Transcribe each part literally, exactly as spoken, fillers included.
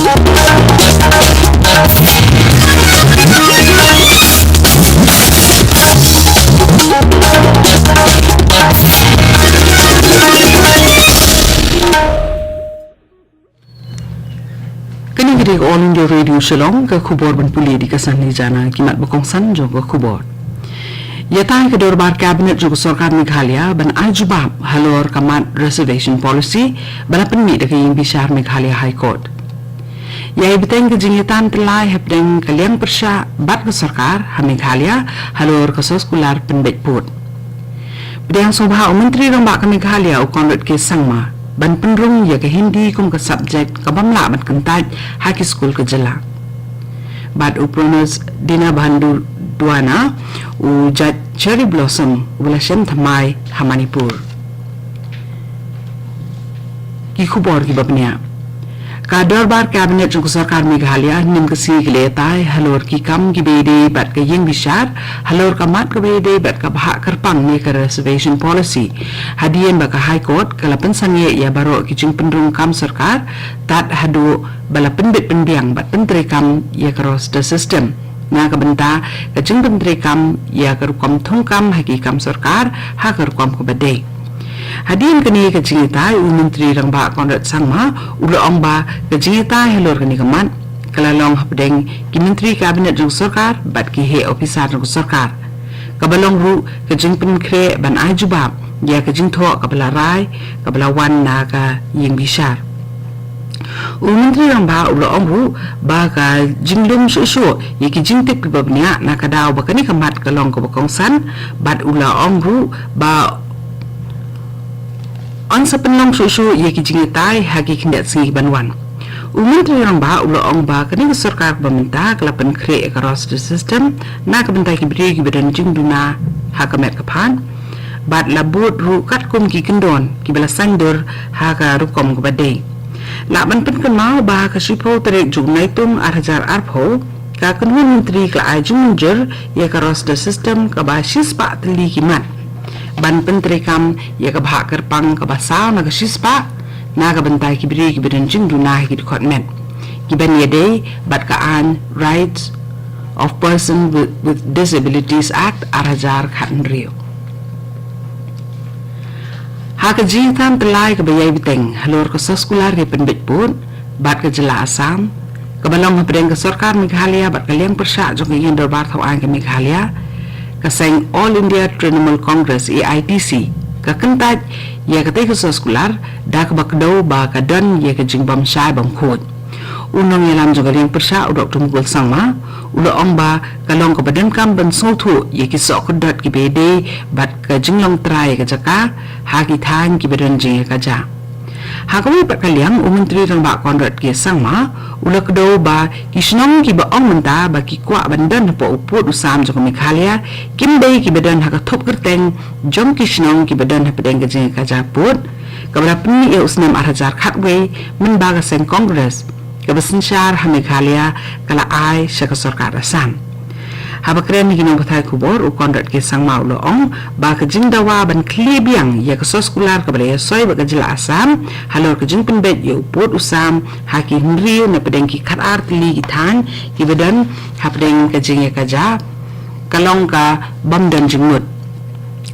Kane ka dei ka All India Radio Shillong, ka khubor ban pule da ka Sangni Jana. Ki mat ba kongsan jong ka khubor. Ïatai ka dorbar cabinet jong ka sorkar Meghalaya ban ai jubab halor ka mat reservation policy ba la pynmih da ka ïing bishar Meghalaya High Court. Ïai bteng ka jingïatai tyllai hapdeng ka liang pyrshah bad ka sorkar ha Meghalaya halor ka soskular pynbeit pud. Pdiang sngewbha u Myntri Rangbah ka Meghalaya u Conrad K Sangma ban pynrung ïa ka Hindi kum ka subject ka bym lah ban kyntait ha ki skul ka jylla. Bad u Pronos Dinabandhu Duana, u judge Cherry Blossom, u la shem thymmai ha Manipur. Ki khubor kiba bniah. Ka dorbar cabinet jong ka sorkar Meghalaya hynnin ka sngi ka la ïatai halor ki kam kiba ïadei bad ka ïing bishar, halor ka mat kaba ïadei bad ka bhah kyrpang ne ka reservation policy. Hadien ba ka High Court ka la pynsangeh ïa baroh ki jingpynrung kam sorkar, tad haduh ba la pynbit pynbiang bad pyntreikam ïa ka roster system. Na ka bynta ka jingpyntreikam ïa ka rukom thungkam ha ki kam sorkar ha ka rukom kaba dei. Hadien kane ka jingïatai, u Myntri Rangbah Conrad Sangma u la ong ba ka jingïatai halor kane ka mat ka la long hapdeng ki myntri cabinet jong ka sorkar bad ki heh ophisar jong ka sorkar, kaba long ruh ka jingpynkhreh ban ai jubab ïa ka jingthoh kaba la rai, kaba la wan na ka ïing bishar. U Myntri Rangbah u la ong ruh ba ka jinglum shuh shuh ïa ki jingtip kiba bniah na ka daw ba kane ka mat ka long kaba kongsan, bad u la ong ruh ba yn sa pynlong shuh shuh ïa ki jingïatai ha ki khyndiat sngi ban wan. U Myntri Rangbah u la ong ba kane ka sorkar kaba mynta ka la pynkhreh ïa ka roster system na ka bynta ki briew kiba don jingduna ha ka met ka phad, bad la bud ruh katkum ki kyndon kiba la saiñdur ha ka rukom kaba dei. Lah ban pynkynmaw ba ha ka shiphew tarik jong u Naitung ar hajar arphew, ka kynhun myntri ka la ai jingmynjur ïa ka roster system kaba shispah tylli ki mat ban pyntreikam ïa ka bhah kyrpang kaba saw na ka shispah na ka bynta ki briew kiba don jingduna ha ki dkhot met, kiban ïadei bad ka aiñ Rights of Person with, with Disabilities Act ar hajar khathynriew. Ha ka jingïatai tyllai kaba ïai bteng halor ka soskular ïa pynbeit pud bad ka jylla Assam, kaba long hapdeng ka sorkar Meghalaya bad ka liang pyrshah jong ka ïing dorbar thaw aiñ ka Meghalaya, ka seng All India Trinamool Congress, A I T C, ka kyntait ïa katei ka soskular da kaba kdew ba ka don ïa ka jingbymshai bymkhuid. U nongïalam jong ka liang pyrshah, u Doktor Mukul Sangma, u la ong ba ka long kaba donkam ban sngewthuh ïa ki sohkordot kiba ïadei bad ka jinglong trai ïa ka jaka ha ki thaiñ kiba don jingïakajia. Ha kawei pat ka liang, u Myntri Rangbah Conrad K Sangma u la kdew ba ki shnong kiba ong mynta ba ki kwah ban don hapoh u pud u sam jong ka Meghalaya kim dei kiba don ha ka thup kyrteng jong ki shnong kiba don hapdeng ka jingïakajia pud kaba la pynmih ïa u snem ar hajar khatwei, mynba ka seng Congress kaba synshar ha Meghalaya ka la ai sha ka sorkar Assam. Haba kren ïa ki nongpathai khubor, u Conrad K Sangma u la ong ba ka jingdawa ban khlieh biang ïa ka soskular kaba la ïasoi bad ka jylla Assam halor ka jingpynbeit ïa u pud u sam ha ki hynriew na pdeng ki khatar tylli ki thaiñ kiba don hapdeng ka jingïakajia ka long kaba ym don jingmut.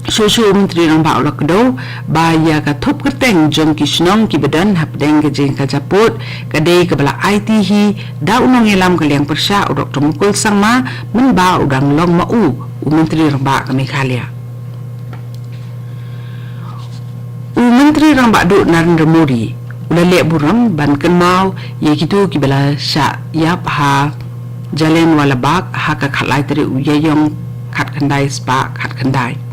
Shuh shuh u Myntri Rangbah u la kdew ba ïa ka thup kyrteng jong ki shnong kiba don hapdeng ka jingïakajia pud ka dei kaba la aiti hi da u nongïalam ka liang pyrshah, u Doktor Mukul Sangma, mynba u dang long ma u u Myntri Rangbah ka Meghalaya. U Myntri Rangbah Duh Narendra Modi u la leh burom ban kynmaw ïa kito kiba la shah ïap ha Jallianwala Bagh ha ka khatlai tarik u Ïaïong khatkhyndai spah khatkhyndai.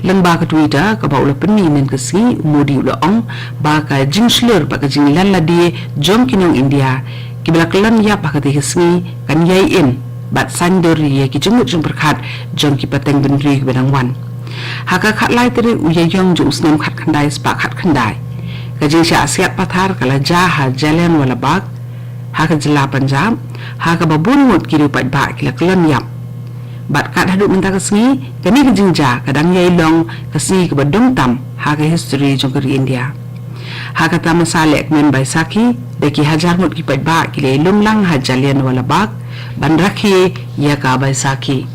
Lyngba ka Twitter kaba u la pynmih mynne ka sngi, u Modi u la ong ba ka jingshlur bad ka jinglan lade jong ki nong India kiba la kyllon ïap ha katei ka sngi kan ïai im bad saiñdur ïa ki jingmut jingpyrkhat jong ki pateng bynriew kiba dang wan. Ha ka khatlai tarik u Ïaïong jong u snem khatkhyndai spah khatkhyndai, ka jingshah siat pathar ka la jia ha Jallianwala Bagh ha ka jylla Punjab, ha kaba bun ngut ki riew paidbah ki la kyllon ïap. Bad kat haduh mynta ka sngi, kane ka jingjia ka dang ïai long ka sngi kaba dum tam ha ka history jong ka ri India. Ha ka tamasa lehkmen Baisakhi, da ki hajar ngut ki paidbah ki la ïalum lang ha Jallianwala Bagh ban rakhe ïa ka Baisakhi.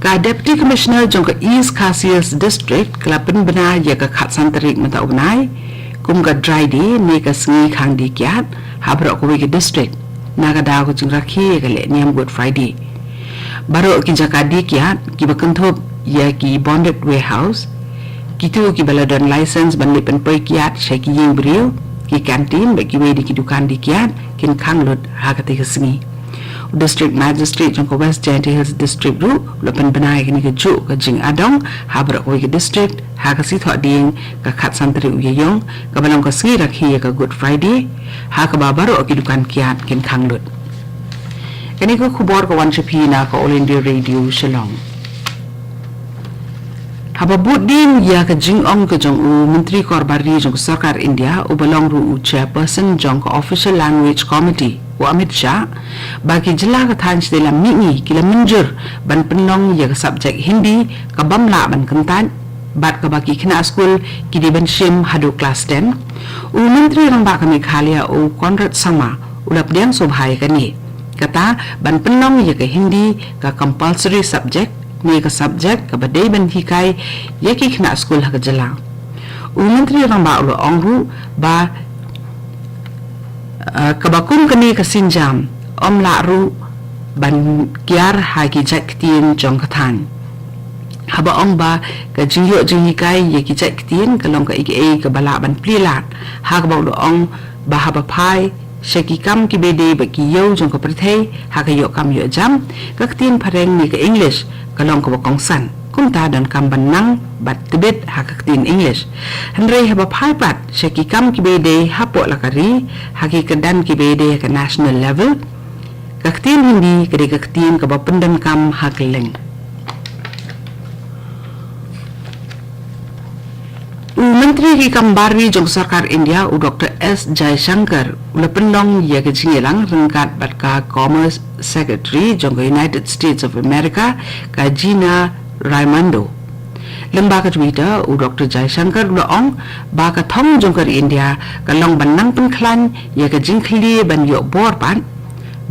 Ka Deputy Commissioner jong ka East Khasi Hills District ka la pynbna ïa ka khatsan tarik mynta u bnai kum ka Dry Day ne ka sngi khang die kiad ha baroh kawei ka district, na ka daw ka jingrakhe ïa ka lehniam Good Friday. Baroh ki jaka die kiad kiba kynthup ïa ki bonded warehouse, kito kiba la don license ban leit pynpoi kiad sha ki ïing briew, ki canteen bad kiwei de ki dukan die kiad kin khang lut ha katei ka sngi. U District Magistrate jong ka West Jaintia Hills District ruh u la pynbna ïa kane kajuh ka jingadong ha baroh kawei ka district ha ka sngi Thohdieng, ka khatsan tarik u Ïaïong, kaba long ka sngi rakhe ïa ka Good Friday, ha kaba baroh ki dukan kiad kin khang lut. Kane ka khubor ka wan sha phi na ka All India Radio Shillong. Haba bud dien ïa ka jingong ka jong u Myntri Korbar Ri jong ka Sorkar India, uba long ruh u Chairperson jong ka Official Language Committee, u Amit Shah, ba ki jylla ka thaiñ shatei lam mihngi ki la mynjur ban pynlong ïa ka subject Hindi kabym lah ban kyntait, bad kaba ki khynnah skul ki dei ban shim haduh klas ten. U Myntri Rangbah ka Meghalaya, u Conrad Sangma, u la pdiang sngewbha ïa kane, kata ban pynlong ïa ka Hindi ka compulsory subject, ne ka subject kaba dei ban hikai ïa ki khynnah skul ha ka jylla. U Myntri Rangbah u la ong ruh ba, eh, kaba kum kane ka sienjam ym lah ruh ban kiar ha ki jait ktien jong ka thaiñ, haba ong ba ka jingïoh jinghikai ïa ki jait ktien ka long kaei kaei kaba lah ban plie lad, ha kaba u la ong ba haba phai sha ki kam kiba ïadei bad ki ïew jong ka pyrthei ha ka ïoh kam ïoh jam, ka ktien phareng ne ka English ka long kaba kongsan. Kumta donkam ban nang bad tbit ha ka ktien English. Hynrei haba phai pat sha ki kam kiba ïadei hapoh la ka ri, ha ki kyrdan kiba ïadei ha ka national level, ka ktien Hindi ka dei ka ktien kaba pyndonkam ha kylleng. U Myntri ki kam bar ri jong ka Sorkar India, u Doctor S Jaishankar, u la pynlong ïa ka jingïalang ryngkat bad ka Commerce Secretary jong ka United States of America, ka Gina Raimondo. Lyngba ka Twitter, u Doctor Jaishankar u la ong ba ka thong jong ka ri India ka long ban nang pynkhlaiñ ïa ka jingkhyllie ban ïoh bor pat,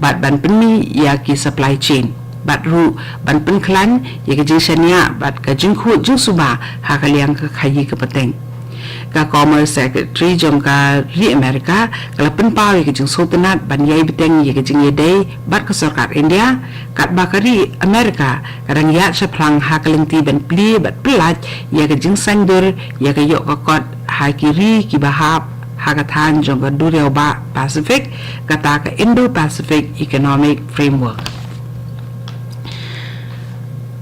bad ban pynmih ïa ki supply chain, bad ruh ban pynkhlaiñ ïa ka jingshaniah bad ka jingkhuid jingsuba ha ka liang ka khaïi ka pateng. Ka Commerce Secretary jong ka ri America ka la pynpaw ïa ka jingsngewtynnat ban ïai bteng ïa ka jingïadei bad ka Sorkar India, katba ka ri America ka dang ïaid shaphrang ha ka lynti ban plie bad pyllait ïa ka jingsaiñdur ïa ka ïoh ka kot ha ki ri kiba hap ha ka thaiñ jong ka duriaw bah Pacific, kata ka Indo-Pacific Economic Framework.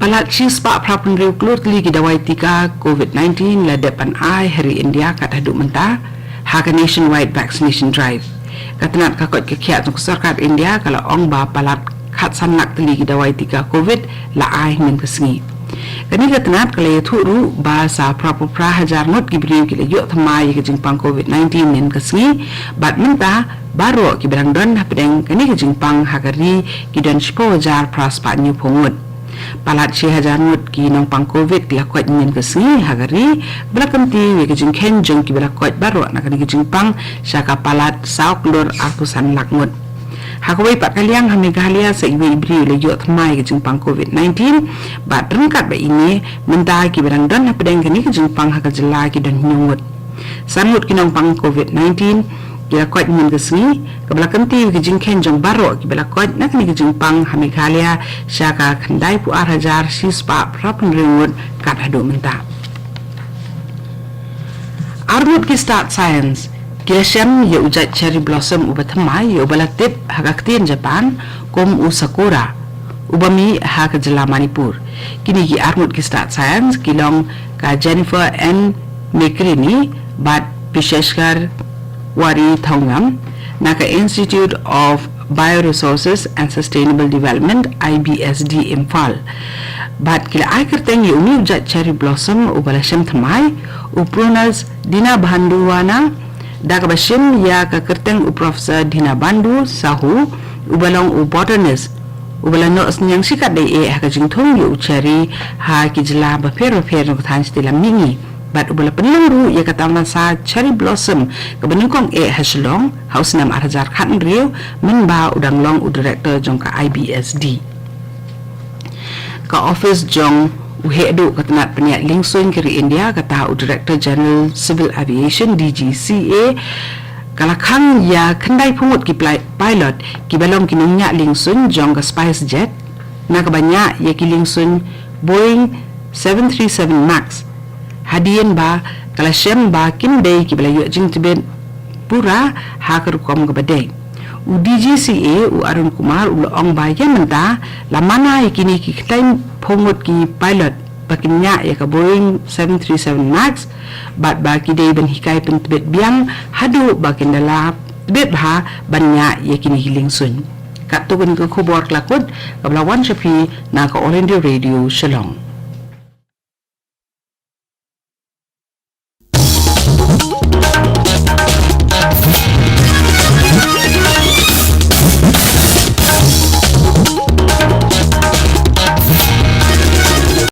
Palat shispah phra phew hynriew klur tylli ki dawai tika COVID nineteen la dep ban ai ha ri India kat haduh mynta ha ka Nationwide Vaccination Drive. Ka tnat ka koit ka khiah jong ka Sorkar India ka la ong ba palat khatsan lak tylli ki dawai tika COVID la ai hynnin ka sngi. Kane ka tnat ka la ïathuh ruh ba sa phra phew phra hajar ngut ki briew ki la ïoh thymmai ïa ka jingpang COVID nineteen hynnin ka sngi, bad mynta baroh kiba dang don hapdeng kane ka jingpang ha ka ri ki don shiphew hajar phra spah hynñiew phew ngut. Palat shi hajar ngut ki nongpang COVID ki la koit hynnin ka sngi ha ka ri, ba la kyntiew ïa ka jingkheiñ jong kiba la koit baroh na kane ka jingpang sha ka palat saw klur arphew san lak ngut. Ha kawei pat ka liang, ha Meghalaya sa iwei i briew la ïoh thymmai ïa ka jingpang COVID nineteen, bad ryngkat bad ine mynta kiba dang don hapdeng kane ka jingpang ha ka jylla ki don hynñiew ngut. San ngut ki nongpang COVID nineteen ki la koit hynnin ka sngi, kaba la kyntiew ïa ka jingkheiñ jong baroh kiba la koit na kane ka jingpang ha Meghalaya sha ka khyndai phew ar hajar shispah phra phew hynriew ngut kat haduh mynta. Ar ngut ki stad science ki la shem ïa u jait cherry blossom uba thymmai, ïa uba la tip ha ka ktien Japan kum u sakura, uba mih ha ka jylla Manipur. Kine ki ar ngut ki stad science ki long ka Jennifer N Mekrini bad Pisheshkar Wari Thongam na ka Institute of Bioresources and Sustainable Development, I B S D, Imphal. Bad ki la ai kyrteng ïa une u jait cherry blossom uba la shem thymmai, u Prunus dinabandhuana, da kaba shim ïa ka kyrteng u Professor Dinabandhu Sahu, uba long u botanist uba la noh synñiang shikatdei eh ha ka jingthung ïa u cherry ha ki jylla bapher bapher jong ka thaiñ shatei lam mihngi, Bad uba la pynlong ruh ïa ka tamasa Cherry Blossom kaba nyngkong eh ha Shillong ha u snem ar hajar khathynriew, mynba u dang long u director jong ka I B S D. Ka office jong u heh duh ka tnat pynïaid liengsuiñ ka ri India, kata u Director General Civil Aviation, D G C A, ka la khang ïa khyndaiphew ngut ki pli-, pilot kiba long ki nongñiah liengsuiñ jong ka SpiceJet, na kaba ñiah ïa ki liengsuiñ Boeing seven three seven Max, hadien ba ka la shem ba kim dei kiba la ïoh jingtbit pura ha ka rukom kaba dei. U D G C A, u Arun Kumar, u la ong ba ïa mynta la mana ïa kine ki khyndaiphew ngut ki pilot ba kin ñiah ïa ka Boeing seven three seven Max, bad ba ki dei ban hikai pyntbit biang haduh ba kin da la tbit bha ban ñiah ïa kine ki liengsuiñ. Katto katne ka khubor ka la kut kaba la wan sha phi na ka All India Radio Shillong.